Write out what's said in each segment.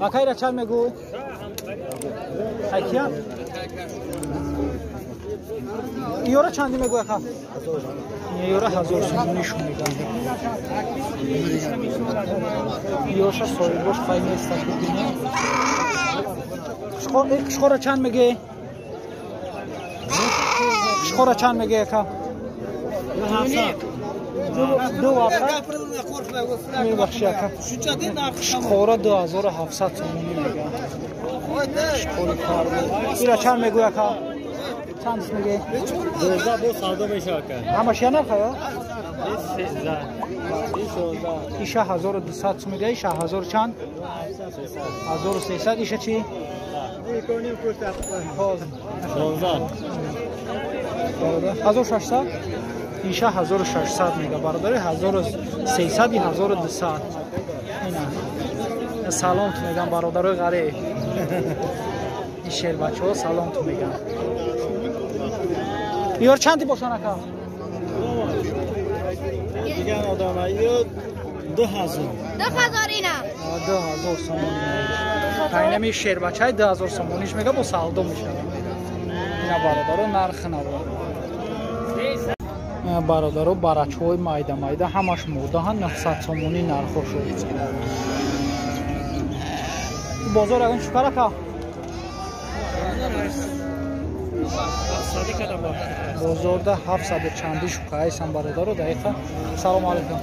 Акайра чанд мегӯй? Айкия? Иёра чанди мегӯй ака? Иёра 1000 сомонӣ шум мегӯянд. Иёша соҳибош хай нестад бибинем. Қишқора чанд мегӯй? Қишқора чанд мегӯй ака? 2 700. Мебахши ака. Қишқора 2700 сомонӣ мегӯянд. Қишқори фарбо. Ира чанд мегӯй ака? Чанд мегӯй? 12 бо савдо мешавад ака. Ҳамаш я нарха ё? 13. Иша 1200 сом мегӯяд, иша 1000 чанд? 1300. Иша чӣ? 16. 1600. Иша 1600 мега бародари 1300 1200. Ина. Салом ту мегам бародарои ғариб. Ин шербачаҳо салом ту мегам. Ёр чанди бошан ака? Дигар одама ё 2000. 2000 ина. 2000 сомонӣ. Айнами шербачаи 2000 сомониш мега бо савдо мешавад. Ина бародаро нарх наво. Бародаро барачҳои майда майда ҳамаш модаҳанд 900 сомонӣ нархҳо шуд. Бозор ягон чӣ кар ака? Бозорда 700 чанди шука айсан бародаро дақиқа. Салом алейкум.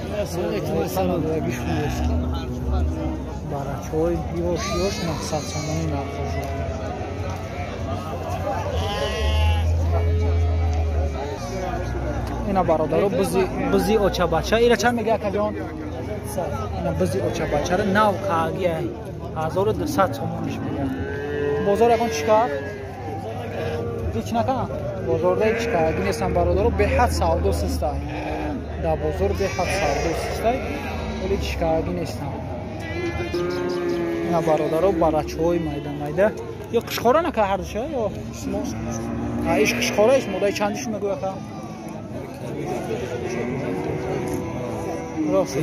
Барачҳои ёш ёш 900 сомонӣ нархҳо шуд. Ина бародаро бузи очабача ира чанд мега акаҷон? Ина бузи очабачаро нав каагия 1200 сомониш мега. Бозор ягон чӣ кард? Ҳеч накард? Бозорда ҳеч кааги нестам бародаро, беҳад савдо систай. Дар бозор беҳад савдо систай, вале ҳеч кааги нестам. Ина бародаро барачҳои майда майда. Ё қишқора накард ҳардуша ё? Иш қишқора иш модаи чандишу мегӯй ака? Рост.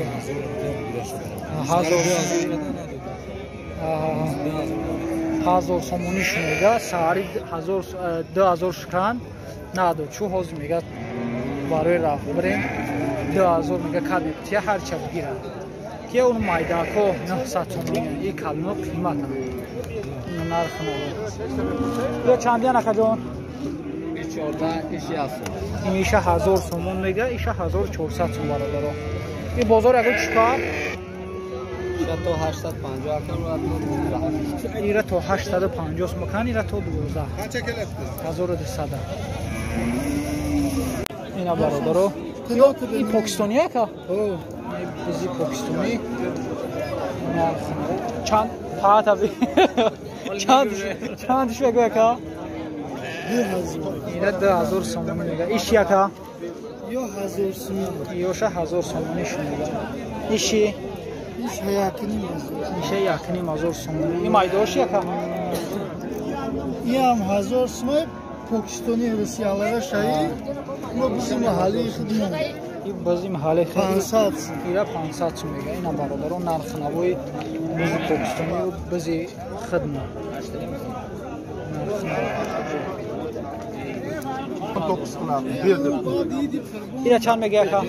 1000 сомониш мега, саҳари 2000 шукан надод. Чу ҳозир мега барои рафт бирем 2000 мега кад тия ҳарча бигирад. Ки он майдако 900 сомонӣ, и калино қиматанд. Нарх надод. Ё чандиян акаҷон? Ин иша 1000 сомон мега, иша 1400 сом бародаро. Ин бозор ягон чӣ кар? То 850 акам ро ира то 850 сом кан, ира то 12. 1200. Ина бародаро. Ин покистони ака? Бизи покистони. Чанд пата би. Чанд шуга ака? Ина 2000 сомонӣ мега. Иш яка? Ё 1000 сомонӣ. Ёша 1000 сомонӣ шумега. Иши? Иш 1,5 ҳазор. Иша 1,5 ҳазор сомонӣ. Ин майдош яка? Иам 1000 сомонӣ покистони русиялара шаи. Мо бизи маҳаллии худмон. Ин бизи маҳаллии худ 500 сом. Ира 500 сом мега. Ина бародарон нарх навои бизи покистонию бизи худмон. Ира чанд мега ака?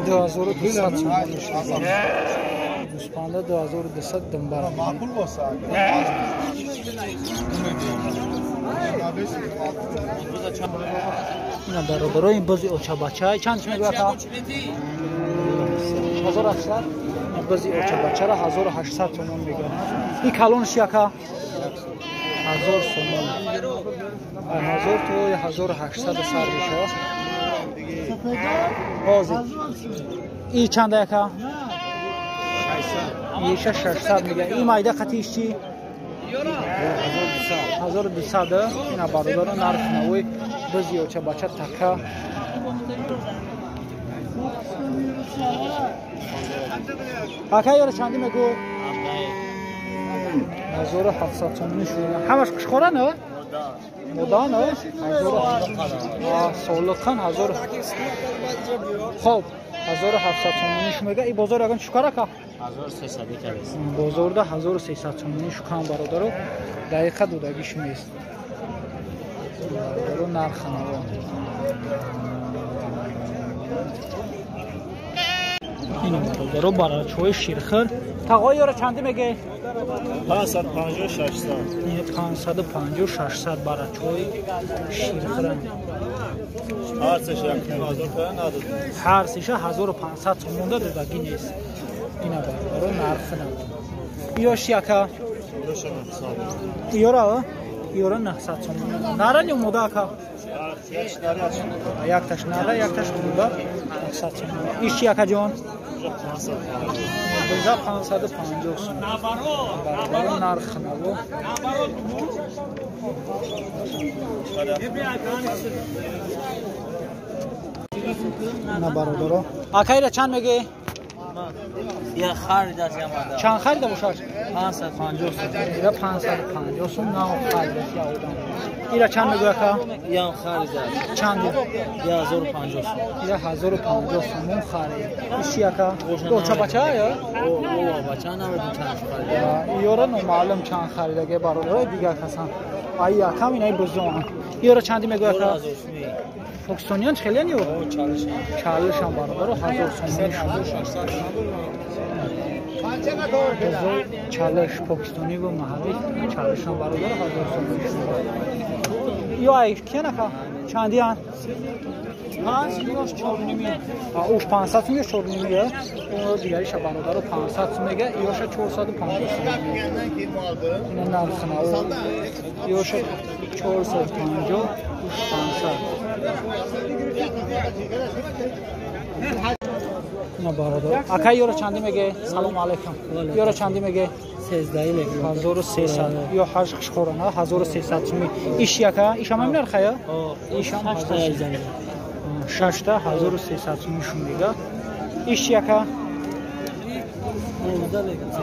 2200 сомонӣ. Гӯспанда 2200 думбара. Ина бародаро ин бузи очабача чанд мега ака? 1800. Ин бузи очабачаро 1800 сомон мега. Ин калонш яка? 1000 сомон. 1000 то 1800 сар мешавад. Ҳозир. И чанда яка? Иша 600 мега. И майда қатиш чӣ? 1200. Ина бародаро нарх навои бузи очабача така. Ака ёра чанди мегӯ? 1700 сомонӣ шуда. Ҳамаш қишқора не? Мода не? Солиқан 1000. Хоб, 1700 сомониш мега. И бозор ягон шукарака? 1300 кардест. Бозорда 1300 сомонӣ шукан бародаро. Дақиқа додагиш нест. Бародаро нарханаво. Ин бародаро барачои ширхир. Тағои ёра чанди меге? 550 600. Ин 550 600 барачои ширхиран. Ҳар сеша 1500 надод. Ҳар сеша 1500 сомон додагӣ нест. Ина бародаро нархи наво. Ёш яка? Ёра? Ёра 900 сомон. Нара не мода ака? Якташ нара, якташ мода 900 сомон. Иш яка ҷон? 550 сомон. Бародаро нархи наво. На бародаро. Акайра чанд меге? Я харид аз ямада. Чанд харида бошад? 550 сом. Ира 550 сом нав харида я одам. Ира чанд мегӯяд ака? Ям харида. Чанд? 1050 сом. Ира 1050 сом харид. Иши ака? Оча бача я? О, бача намедон чанд харида. Ёра номаълум чанд харидаге бародаро дигар касан. Ай акам инай бузон. Ёра чанди мегӯяд ака? Покистониён хеле ё? Чалишан бародаро 1000 сомонӣ шуд. Чалиш покистонӣ ва маҳаллӣ чалишан бародаро 1000 сомонӣ шуд. Ё ай киян ака? Чандиян? 5 ёш 4.5. Уш 500 сом ё 4.5 я? О дигариша бародаро 500 сом мега, ёша 450 сом. Ина нархи наво. Ёша 450, уш 500. На бародар. Ака ёра чанди меге? Салом алейкум. Ёра чанди меге? 13 меге. 1300. Ё ҳашт қишқорана 1300 сомӣ. Иш яка? Иш ҳам нархая? Иш ҳам 6 1300 сомӣ шум мега. Иш яка?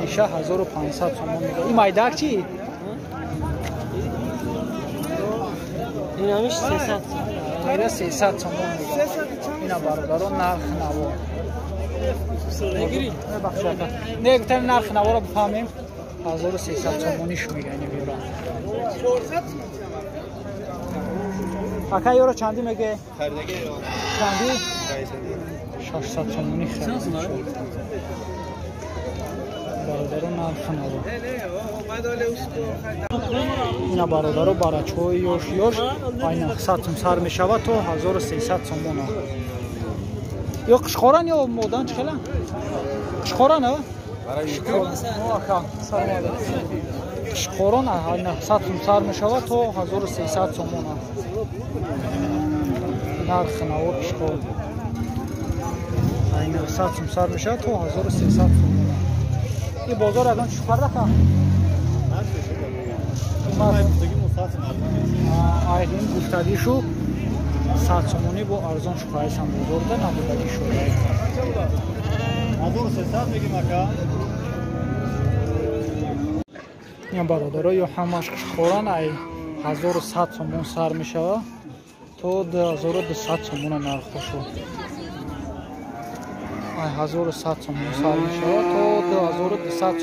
Иша 1500 сомон мега. И майдак чи? Инамиш 300. Ира 300 сомон мега. Ина бародарон нархи наво. Не гуфтем нархи наворо бифаҳмем. 1300 сомониш мега ина биёра. Ака ёро чанди меге? Чанди? 600 сомонӣ харид. Бародаро нархи наво. Ина бародаро барачои ёш ёш ай 900 сом сар мешавад то 1300 сомона. Ё қишқоран ё модан чӣ хела? Қишқоран, а? Ака, салом алейкум. Қишқорон 900 сом сар мешавад то 1300 сомона. Нархи наво қишқор. 900 сом сар мешавад то 1300 сомона. И бозор ягон чӣ фарқ ака? Айдин гуфтагишу 100 сомонӣ бо арзон шукайсан бозорда набудагӣ шуда. 1300 мегим ака. Ин бародаро ё ҳамаш қишқоран ай 1100 сомон сар мешава то 2200 сомона нархо шуд. Ай 1100 сомон сар мешава то 2200 сом.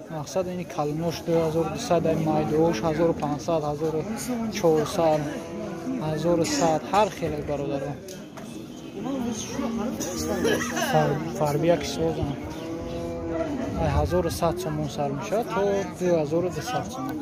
Мақсад ини калинош 2200, ай майдош 1500, 1400, 1100 ҳар хеле бародаро. Фарбияк созан. Ай 1100 сомон сар мешавад то 2200 сомон.